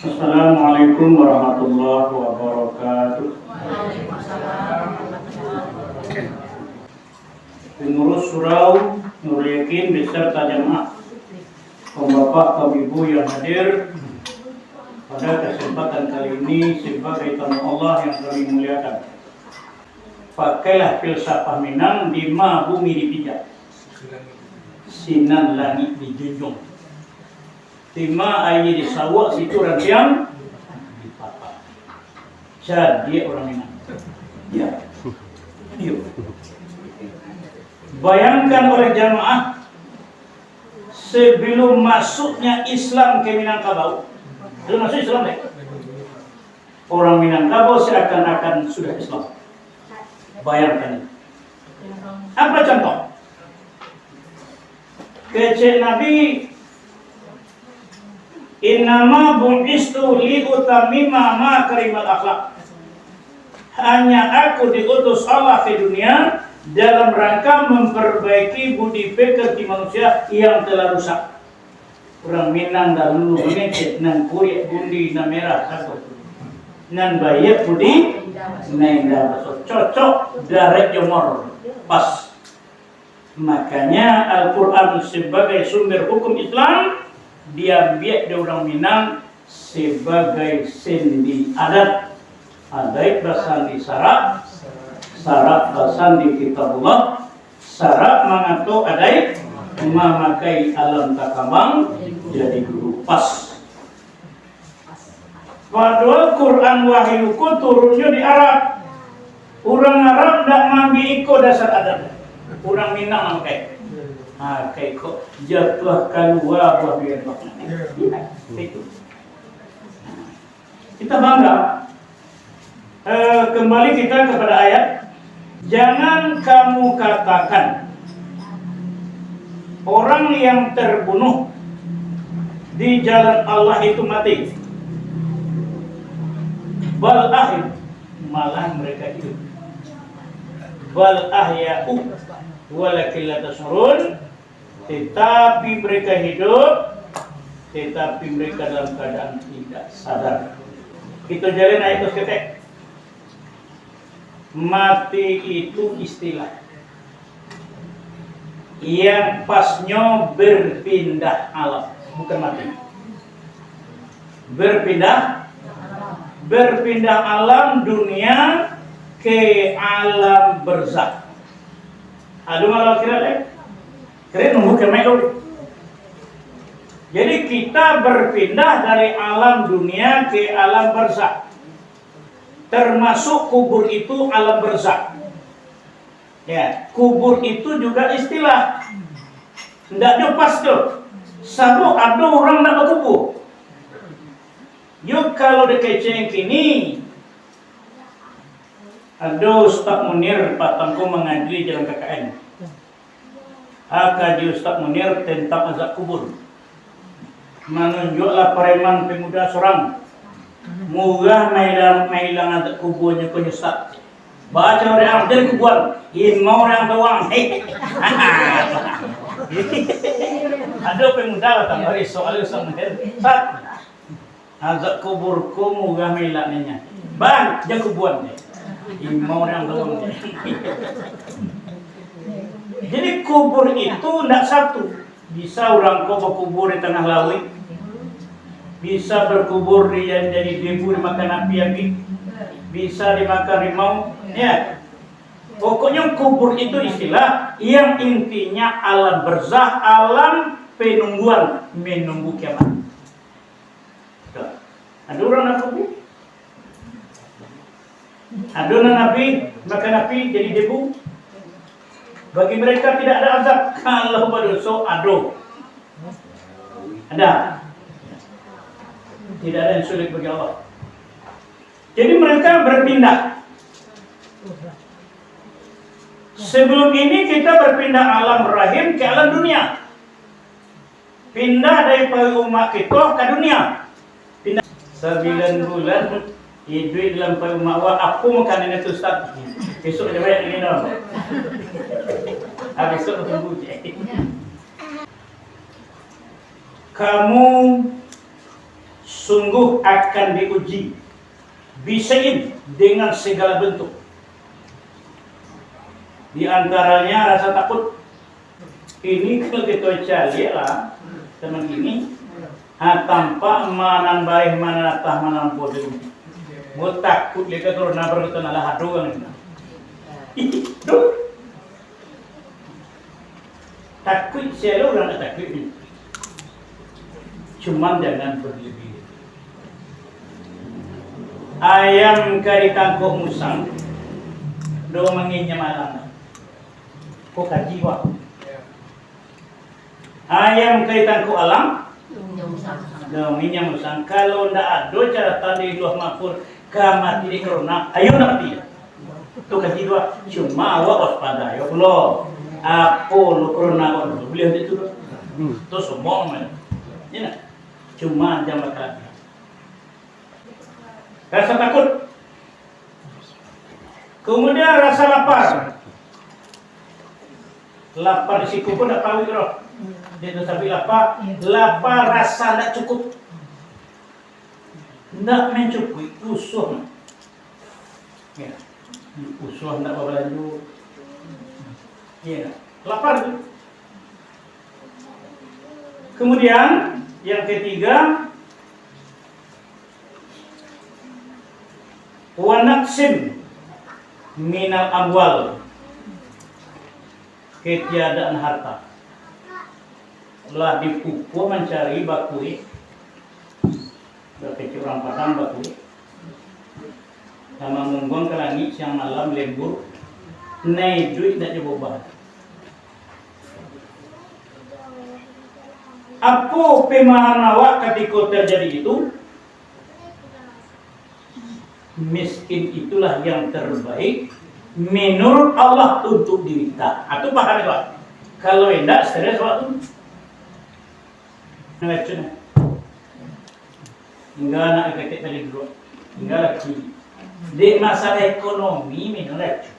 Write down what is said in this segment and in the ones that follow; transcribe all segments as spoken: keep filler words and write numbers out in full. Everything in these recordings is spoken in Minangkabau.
Assalamualaikum warahmatullahi wabarakatuh. Pengurus surau Nurul Yakin beserta jamaah, kaum bapak, kaum ibu yang hadir pada kesempatan kali ini sebagai tamu Allah yang kami muliakan. Pakailah filsafat Minang, dima bumi dipijak, sinan langik dijunjung. Dima aia disawak, situ rantiang dipatah. Jadi urang Minang. Ya. Iyo. Bayangkan oleh jamaah, sebelum masuknya Islam ke Minangkabau, belum masuk Islam, eh? Orang Minangkabau seakan-akan sudah Islam. Bayangkan. Apa contoh? Kecek Nabi, "Innama bu'istu li utammima makarimal akhlak." Hanya aku diutus Allah ke dunia dalam rangka memperbaiki budi pekerti manusia yang telah rusak. Urang Minang dahulu mangecek, nan kuriak bundi, nan merah sago, nan baiak budi, nan indah baso. Cocok, direct jomor, pas. Makanya Al-Quran sebagai sumber hukum Islam diambiak dek urang Minang sebagai sendi adat. Adaik basandi sarak, sarak basandi Kitabullah, sarak mangato adaik mamakai alam takambang jadi guru. Pas. Padohal Quran wahyu ko turunnyo di Arab. Urang Arab ndak maambiak iko dasar adat. Urang Minang mamakai. Ha, kayak iko, jatuah kalua buah durian. Itu. Kita bangga. Eh, kembali kita kepada ayat. Jangan kamu katakan, orang yang terbunuh di jalan Allah itu mati. Bal ahya, malah mereka hidup. Bal ahya'u, walakin la tasy'urun, tetapi mereka hidup, tetapi mereka dalam keadaan tidak sadar. Kita jalin ayat tu saketek. Mati itu istilah. Yang pasnyo berpindah alam, bukan mati. Berpindah, berpindah alam dunia ke alam barzakh. Alam akhirat, eh? Keren nunggu kiamat tu. Jadi kita berpindah dari alam dunia ke alam barzakh. Termasuk kubur itu alam barzakh. Ya, kubur itu juga istilah. Ndaknyo pas tu. Sabab ado urang ndak bakubur. Yo, kalau dikecek kini, ado Ustaz Munir patang ko mangaji jalan K K N. Aka di Ustaz Munir tentang azab kubur. Manunjuaklah pareman pemuda surang. Murah mailang, mailang azab kuburnyo ko nyo, Ustaz. Baco urang dari kuburan, imau urang doang. Ado pemuda datang, "Ari soal Ustaz Munir, Ustaz, azab kubur ko murah mailangnyo. Bang, jan kuburan deh. Imau urang doang." Jadi kubur itu ndak satu. Bisa urang ko bakubur di tangah lauik, bisa bakubur di, jadi debu dimakan api-api, bisa dimakan rimau, ya. Pokoknya kubur itu istilah yang intinya alam barzakh, alam penungguan, menunggu kiamat. Tuh. Ado urang nan kubur? Ado nan api, makan api, jadi debu? Bagi mereka tidak ada azab. Kalau badoso, ado. Ada. Tidak ada yang sulit bagi Allah. Jadi mereka berpindah. Sebelum ini kita berpindah alam rahim ke alam dunia. Pindah dari paruik umak kito ka dunia. Pindah. Sambilan bulan iduik dalam paruik umak awak, apo makanannyo tu, Ustaz? Besok aja banyak lagi dah. Ah, besok tunggu je. Kamu Sungguh akan diuji, bisain, dengan segala bentuk. Di antaranya rasa takut. Ini kalau kita caliak lah, teman ini, ha, tampak ma nan bareh, ma nan atah, ma nan ampo tu. Buat takut dia ka corona, baru kita nalah ado urang ni. Ih, tu. Takuik, sia lo urang ndak takuik ni. Cuman jangan berlebih. Ayam ka ditangkok musang, do manginyam alang. Ko kaji, wah. Ayam ka ditangkok alang, do manginyam musang. Kalau ndak ado catatan di Lauh Mahfuz, ka mati di corona, ayo ndak mati. Tu kaji tu, ah. Cuma awak waspada, yo pulo. Apo lo corona ko tu, buliah tu tu. Hmm. Tu sombong, man. Yo ndak? Cuma jangan bakalabiah. Rasa takut. Kemudian rasa lapar. Lapar di siku pun ndak tahu itu doh. Dia tu sampai lapar, lapar rasa ndak cukup. Ndak mencukupi, usuah. Ya. Usuah ndak babalanjo. Ya. Lapar tu. Kemudian, yang ketiga, wa naqsin minal amwal, ketiadaan harta. Lah dipupuah mancari bakuik, bakecek urang Padang bakuik. Lah mamungguang ka langik siang malam lembur, nai iduik ndak jo baubah. Apo pemahaman awak katiko terjadi itu? Miskin itulah yang terbaik menurut Allah untuk diri kita. Itu paham itu, Pak? Kalau indak, stres awak tu. Racun. Hingga anak ketek tadi dulu. Hingga lagi. Dek masalah ekonomi, minum racun.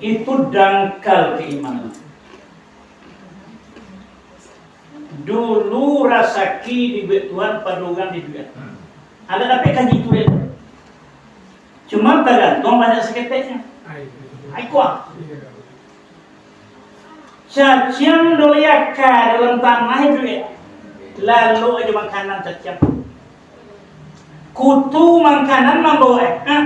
Itu dangkal keimanan. Dulu rasaki dibuek Tuhan, pado urang dibuek. Alah dapek kaji tu, dek. Cuma tagantuang banyak saketeknyo. Ai kuah. Caciang do liaka dalam tanah itu, dek. Lalu aja makanan caciang. Kutu mangkanan mambao, eh, ha?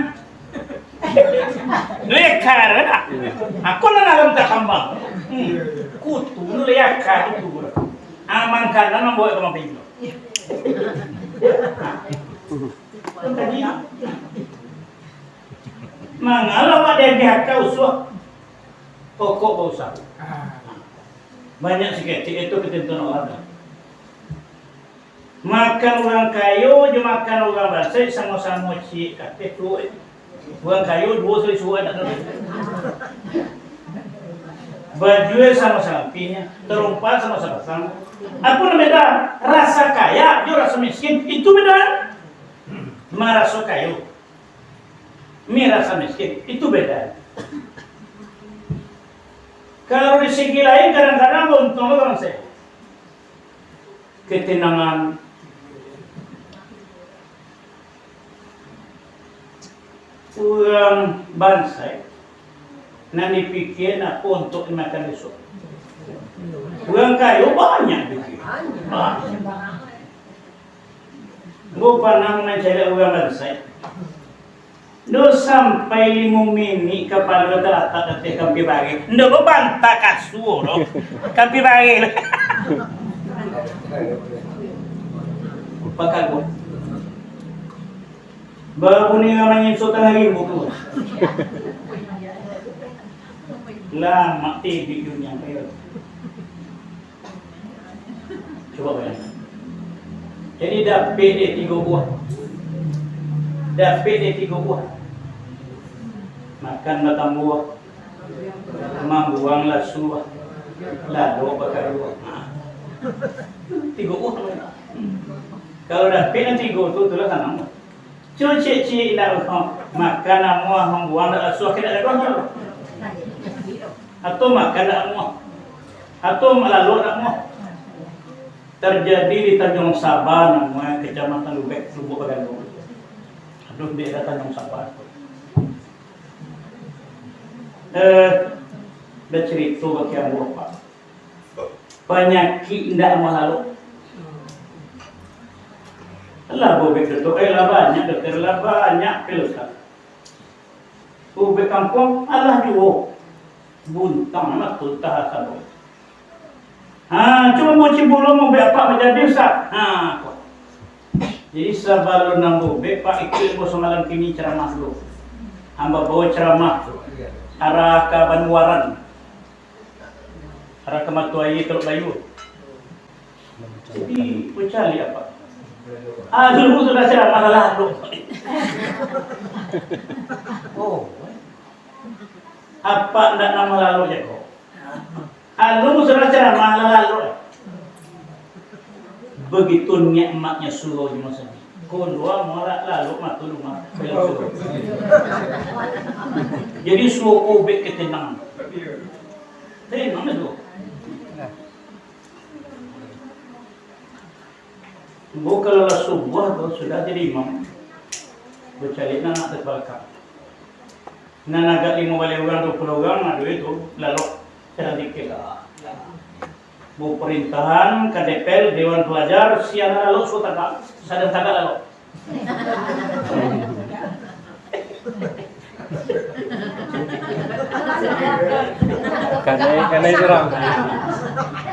Leka, kan? Aku nan alam takambang. Hmm. Kutu leka kutu. Ah, mangkanan mambao ka mampinyo. Mangalah awak diagiah ka usuah. Pokok bausaha. Banyak saketek itu ketentuan Allah dah. Makan urang kayo jo makan urang bansaik samo-samo ciek, kabeh tuo. Urang kayo duo sali suruah nak kabeh. Baju samo salampinyo, tarompa samo sapasang. Apo nan beda? Rasa kaya jo rasa miskin, itu beda. Maraso kayo, mi rasa miskin, itu beda. Kalau di segi lain, kadang-kadang bauntuang urang bansaik. Ketenangan. Urang bansaik nan dipikia apo untuak dimakan bisuak. Urang kayo banyak pikia. Banyak. Ambo panah mancaliak urang bansaik. Ndo sampai limo minik kapalo talatak di ateh kampia bareh. Ndo lo banta kasua lo. Kampia bareh lo. Pakaluak. Babunyi urang manyiso tangah rimbo tu. Lamak tibik dunia. Cubo bayangkan. Jadi, dapek dek tigo buah. Dapek dek tigo buah. Makan batambuah. Mambuang lasuah. Lalok bakaruah. Tigo buah. Kalau dapek nan tigo tu, tu lah sanang. Cucik-cik indak rupa, makan amuah, mambuang dak lasuah, kena dak doh. Atau makan dak amuah. Atau malalok dak amuah. Terjadi di Tanjung Saba, namonyo Kecamatan Lubek, Lubuk Bagalong. Aduh, di daerah Tanjung Saba. Eh, bacarito bagi ambo, Pak. Panyakik indak malalok. Lah, Bobek, Dokter, eh, lah banyak, Dokter, lah banyak, Pak Ustaz. Ubek kampuang, alah juo. Buntang mah tu, tah sabo. Ha, cubo Cibulung ubek apak manjadi, Ustaz? Ha, ko. Jadi, sabalun ambo ubek, Pak, ikuik ambo samalam kini caramah dulu. Ambo bawa caramah arah ka Banuaran. Arah ka Matuaie, Teluk Bayu. Jadi, pacaliak apak. Alun sudah caramah lah tu. Oh. Apak ndak namo lalu je ko. Alun sudah caramah lah lalu. Begitu nikmatnya surau di masa ni. Kalua muarak lalu matu rumah. Jadi, surau ko ubek ketenangan. Tenang tu. Ambo kalau lah subuah tu sudah jadi imam. Bacaliak nan nak di balakang. Nan agak limo baleh urang, duo puluah urang, nah, duo itu, lalok, sadang dikir. Ambo parintahan ka depel, Dewan Pelajar, sia nan lalok, suruah tagak, sadang tagak lalok. Kanai, kanai surang.